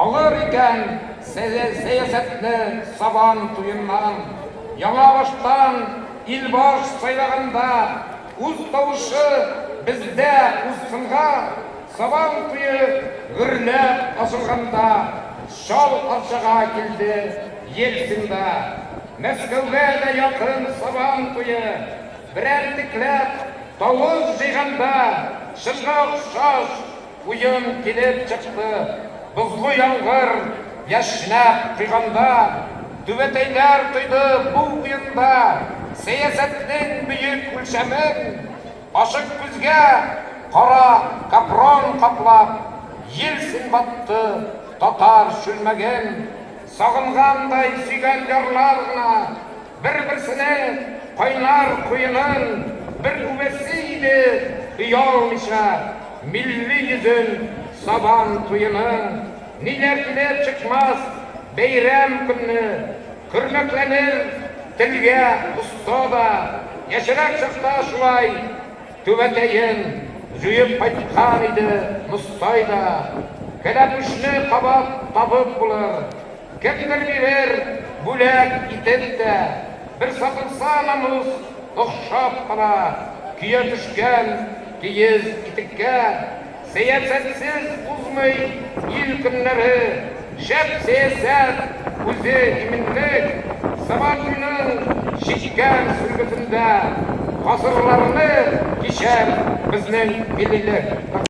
Алыр икән сәясәтне Сабан туеннан. Яңа баштан илбаш сайлаганда, Үз тавышы бездә узсынга, Сабан туе гөрләп ачылганда, Чал Арчага килде Ельцин да. Мәскәүгә дә якын Сабан туе, Берәмтекләп тавыш җыйганда, Чынга охшаш уен килеп чыкты. Бозлы яңгыр яшьнәп койганда, Түбәтәйләр тойды бу уенда Сәясәтнең бөек үлчәмен. Ачык күзгә кара капрон каплап, Ельцин батты татар чүлмәген. Сагынгандай сөйгән ярлар гына Бер-берсенең кайнар куенын бер үбәсе иде, Оялмыйча милли йөзен Сабан туеның. Ниләр килеп чыкмас бәйрәм көнне, Көрмәкләнер телгә оста да. Яшьрәк чакта шулай түбәтәен җуеп кайткан иде Мостай да. Кәләпүшне кабат табып булыр. Кемдер бирер бүләк итеп тә. Бер сатылса намус охшап кала. Көя төшкән киез итеккә. Сәясәтсез узмый ил көннәре. Шәп сәясәт үзе иминлек. Сабантуйның чиккән сөлгесендә. Гасырларны кичәр безнең миллилек.